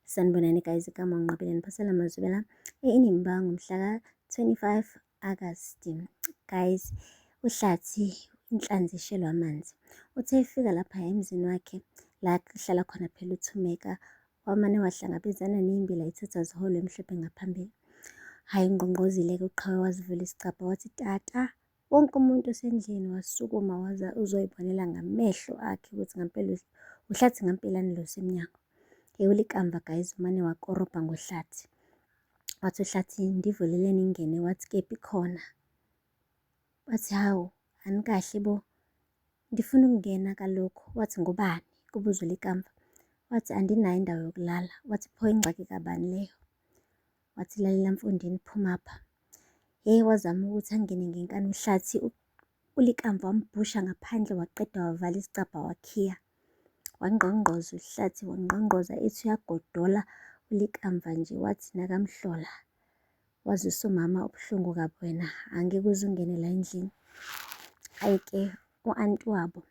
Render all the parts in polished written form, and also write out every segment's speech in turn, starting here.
Sanibonani guys, igama uNqobile niphosela amazwibela e-Inimba ngomhla ka-25 Agasti. Guys, uHlathi inhlanzi ishelwa amanzi. Uthe efika lapha emzini wakhe la kuhlala khona phela uThumeka, wamane wahlangabezana ney'mbila ithutha ziholwa emhlophe ngaphambili. Hhayi ungqongqozile-ke uqhawe wazivula isicabha wathi tata. Wonke umuntu osendlini wasukuma waza uzoyibonela ngamehlo akhe ukuthi ngampela uHlathi ngampelani lo osemnyango. Ulikamva guys umane wakorobha ngoHlathi. Wathi uHlathi ndivuleleni ingene wathi kephi khona. Wathi hawu anikahle bo ndifuna ukungena kalokhu. Wathi ngobani? Kubuza uLikamva. Wathi andinayo indawo yokulala. Wathi pho ingxaki kabani leyo? Wathi lalela mfondini phuma apha. Hheyi wazama ukuthi angene ngenkani uHlathi uLikamva wambhusha ngaphandle waqeda wavala isicabha wakhiya. Wangqongqoza uHlathi wangqongqoza ethi uyagodola uLikamva nje wathi nakamhlola. Wazwisa umama ubuhlungu kabi wena angeke uze ungene la endlini. Hhayi-ke u-anti wabo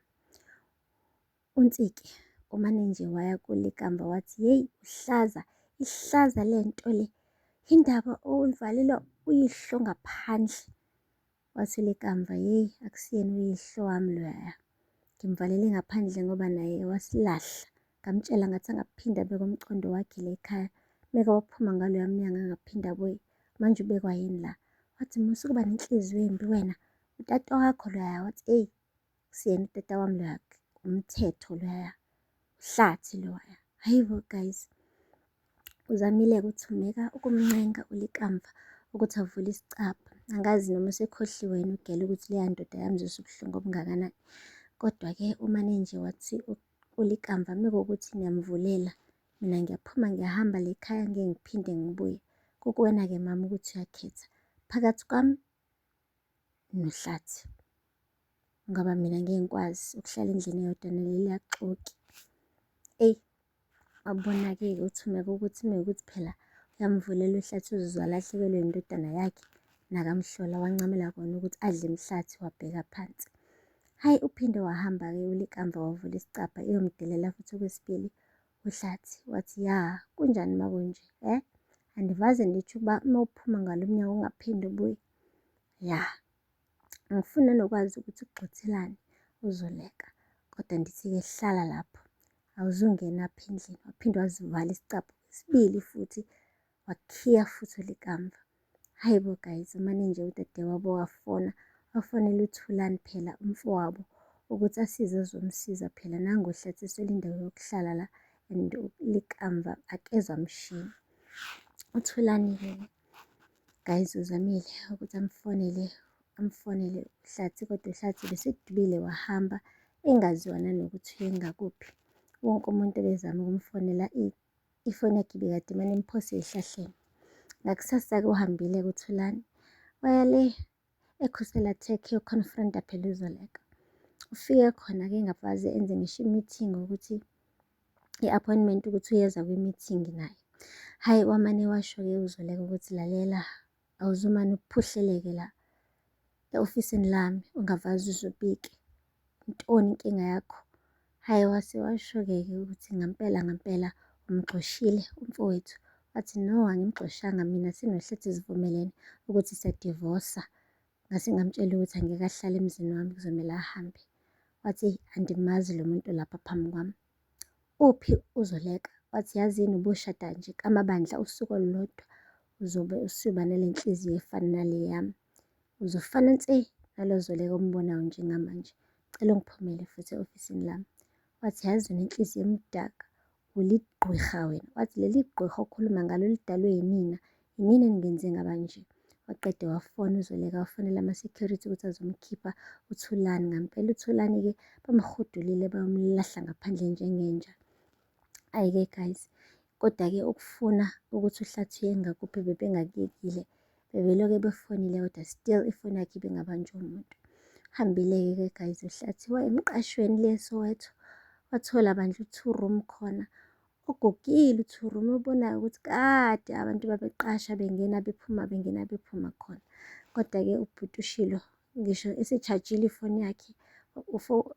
UNtsiki umane nje waya kuLikamva wathi, Yeyi uhlaza, ihlaza le nto le. Yindaba uvalelwa uyihlo ngaphandle. Wathi uLikamva, Yeyi akusiyena uyihlo wami loyaya. Ngimvalele ngaphandle ngoba naye wasilahla. Ngamtshela ngathi angaphinde abeke umcondo wakhe la ekhaya. Meke waphuma ngaloya mnyango angaphinde abuye. Manje ubekwa yini la? Wathi, Musa ukuba nenhliziyo embi wena. Utata wakho loyaya. Wathi, Eyi Akusiyena utata wami loya, umthetho loya, uhlathi loya. Hhayi bo guys, uzamile-ke uThumeka ukumncenga uLikamva ukuthi avule isicabha. Angazi noma usekhohliwe yini uGele ukuthi leya ndoda yamzwisa ubuhlungu obungakanani. Kodwa-ke umane nje wathi uLikamva mekuwukuthi niyamvulela, mina ngiyaphuma ngiyahamba la ekhaya ngeke ngiphinde ngibuye. Kukuwena-ke mama ukuthi uyakhetha phakathi kwami noHlathi. Ngoba mina ngeke ngikwazi ukuhlala endlini eyodwa naleliya xoki. Eyi, wabona-ke uThumeka ukuthi mewukuthi phela uyamvulela uHlathi uzoze alahlekelwe indodana yakhe nakamhlola wancamela kona ukuthi adle imhlathi wabheka phansi. Hhayi uphinde wahamba-ke uLikamva wavula isicabha eyomdelela futhi okwesibili uHlathi wathi ya kunjani makunje eh andivaze nditsho uba uma uphuma ngalo mnyango ungaphinde ubuye ya angifuni nokwazi ukuthi ugxothelani uzoleka kodwa ndithi-ke hlala lapho awuzungena apha endlini waphinde wazivala isicabha kwesibili futhi wakhiya futhi ulikamva Hhayi bo guys, umane nje udadewabo wafona, wafonela uThulani phela umfowabo ukuthi asize azomsiza phela nangu uHlathi eswele indawo yokuhlala la and likamva akezwa mshini. UThulani-ke guys uzamile ukuthi amfonele amfonele uHlathi kodwa uHlathi besedubile wahamba engaziwa nanokuthi uye ngakuphi. Wonke umuntu ebezama ukumfonela ifoni yakhe ibikade imane imphose ezihlahleni. Ngakusasa-ke uhambile-ke uThulani waya le eKhusela Tech eyokhonfronta phela uZoleka. Ufike khona-ke engavaze enze ngisho i-meeting ukuthi i-appointment ukuthi uyeza kwi-meeting naye. Hhayi wamane washo-ke uZoleka ukuthi lalela awuzumane uphuhleleke la e-ofisini lami ungavaze uze ubike. Yintoni inkinga yakho? Hhayi wase washo-ke ke ukuthi ngampela ngampela umxoshile umfowethu. Wathi no angimxoshanga mina sinoHlethi sivumelene ukuthi siyadivosa. Ngase ngamtshela ukuthi angeke ahlale emzini wami kuzomele ahambe. Wathi andimazi lo muntu lapha phambi kwami. Uphi uZoleka? Wathi yazini ubushada nje kamabandla usuku olulodwa uzobe usuba nale nhliziyo efana nale yami. Uzofana nse nalo Zoleka ombonayo njengamanje. Cela ungiphumele futhi e-ofisini lami. Wathi yazi unenhliziyo emdaka, uligqwirha wena. Wathi leli gqwirha okhuluma ngalo lidalwe yinina, yinina eningenze ngaba nje. Waqede wafona uZoleka wafonela ama-security ukuthi azomkhipha uThulani. Ngampela uThulani-ke bamhudulile bayomlahla ngaphandle njengenja. Ayi-ke guys, kodwa-ke ukufuna ukuthi uHlathi uye ngakuphi bebengakuyekile. Bebeloke befonile kodwa still ifoni yakhe ibingabanjwa umuntu. Hambile-ke ke guys uHlathi waya emqashweni le Soweto. Wathola bandla u-two room khona. Ugugile u-two room obonayo ukuthi kade abantu babeqasha bengena bephuma bengena bephuma khona. Kodwa-ke ubhuti ushilo ngisho esechajile ifoni yakhe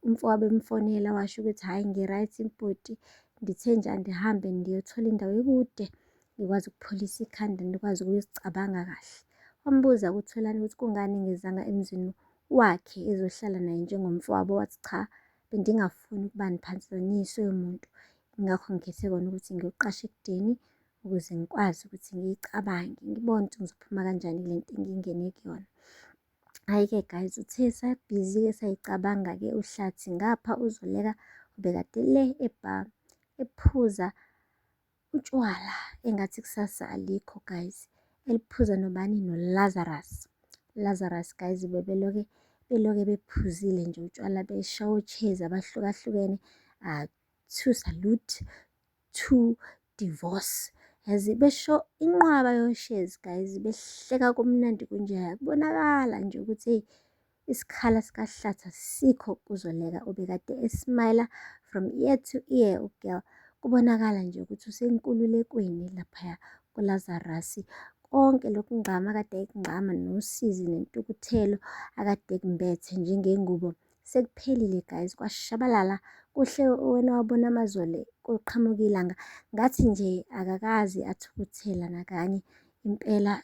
umfowabo emfonela washo ukuthi hhayi ngi-right bhuti. Ndithe nje andihambe ndiyothola indawo ekude ngikwazi ukupholisa ikhanda ndikwazi ukuzicabanga kahle. Wambuza uTholani ukuthi kungani engezanga emzini wakhe ezohlala naye njengomfowabo, wathi cha, bendingafuni ukuba ngiphazanyiswe muntu, yingakho ngikhethe kona ukuthi ngiyoqasha ekudeni ukuze ngikwazi ukuthi ngiyicabange, ngibone ukuthi ngizophuma kanjani kule nto engingene kuyona. Hhayi-ke guys, uthe esabhizi-ke esayicabanga-ke uHlathi ngapha uZoleka ubekade le e-bar ephuza utshwala engathi kusasa alikho guys. Eliphuza nobani? NoLazarus. Lazarus guys bebeloke beloke bephuzile nje utshwala beshawa ochezi abahlukahlukene. Two salute, two divorce. Yazi besho inqwaba yoshezi guys behleka kumnandi kunjeya kubonakala nje ukuthi hey isikhala sikaHlathi asikho kuZoleka obekade esmayila from ear to ear ugirl kubonakala nje ukuthi usenkululekweni laphaya kuLazarus konke lokhu ngqama akade ekungqama nosizi nentukuthelo akade ekumbethe njengengubo sekuphelile guys kwashabalala kuhle wena wabona amazolo kuqhamuka ilanga ngathi nje akakaze athukuthela nakanye impela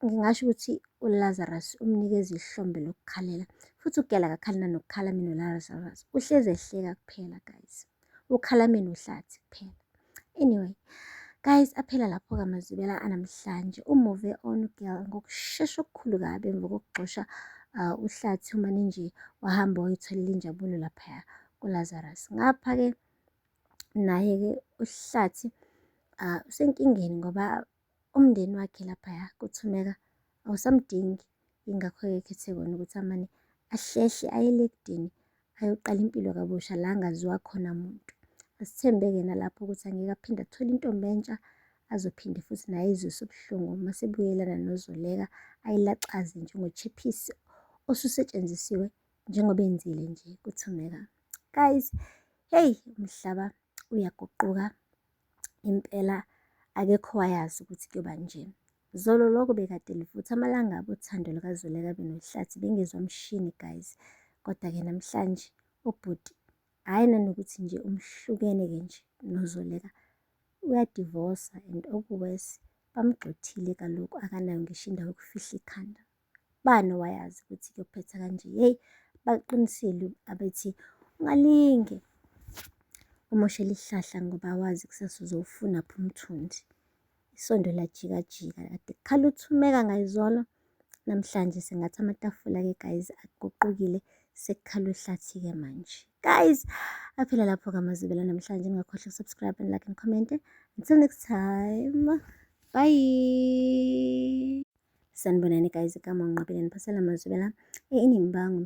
ngingasho ukuthi uLazarus umnikeza ihlombe lokukhalela futhi ugela akakhali nanokukhala mina uLazarus uhlezi ehleka kuphela guys ukhala mina uhlathi kuphela anyway guys aphela lapho-ke amazwibela anamhlanje umuve on girl ngokushesha okukhulu kabi emva kokugxosha uhlathi umane nje wahamba wayotholela injabulo laphaya kuLazarus ngapha-ke naye-ke uhlathi usenkingeni ngoba umndeni wakhe laphaya kuThumeka awusamdingi, yingakho-ke ekhethe kona ukuthi amane ahlehle aye le ekudeni ayoqala impilo kabusha la angaziwa khona muntu. Asithembe-ke nalapho ukuthi angeke aphinde athole intombi entsha azophinde futhi naye ezwise ubuhlungu uma sebuyelana noZoleka ayilaxaze njengochephisi osusetshenzisiwe njengoba enzile nje kuThumeka. Guys, hey umhlaba uyaguquka impela akekho owayazi ukuthi kuyoba nje. Zolo lokho bekade livutha amalangabi uthando lukaZoleka benoHlathi bengezwa mshini guys. Kodwa-ke namhlanje ubhuti hhayi nanokuthi nje umhlukene-ke nje noZoleka uyadivosa and okuwesi bamgxothile kaloku akanayo ngisho indawo yokufihla ikhanda. Bani owayazi ukuthi kuyophetha kanje? Yeyi baqinisile abethi ungalinge umoshele isihlahla ngoba awazi kusasa uzowufunaphi umthunzi. Isondo lajikajika kade kukhala uThumeka ngayizolo, namhlanje sengathi amatafula-ke guys aguqukile sekukhala uHlathi-ke manje. Guys, aphela lapho-ke amazwibela namhlanje ningakhohlwa ukusubscribe and like and comment. Until next time, bye. Sanibonani guys, igama uNqobile ngiphosela amazwibela inimba ngomhla